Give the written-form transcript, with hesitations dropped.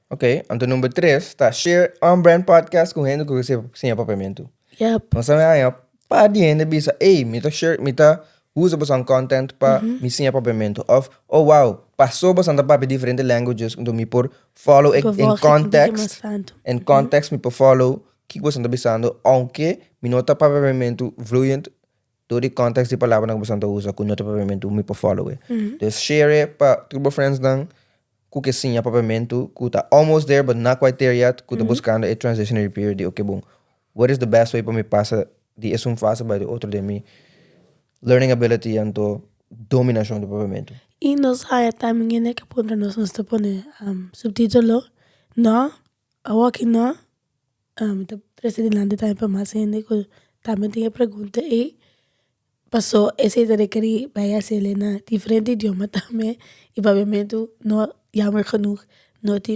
Ok, anto number 3 ta share On Brand Podcast ku hende ku ke siña papiamentu. Nos a haña par di hende bisa, ey, mi ta share, mi ta usa boso content pa mi siña papiamentu. Of, oh wow, paso boso ta papia diferente languages, anto mi por follow in context. In context mi por follow kiko boso ta bisando, aunke mi no ta papia papiamentu fluent, door di context di palabranan ku boso ta usa ku no ta papiamentu, mi por follow e. Dus share e pa tur bo friends nan ku ke siña papiamentu, ku ta almost there but not quite there yet, ku ta buskando e transitionary period di, okay, bon, what is the best way pa mi pasa di esun fase bai di otro den mi learning ability anto dominashon di papiamentu? I nos haya tambe hende ke puntra nos, nos ta pone subtítulo? No, awoki no. Ta trese dilanti tambe pa mas hende ku tambe tin e pregunta ei. Paso esei ta rekerí bai hasiel na diferente idioma tambe i papiamentu no, jammer genoeg, no tin.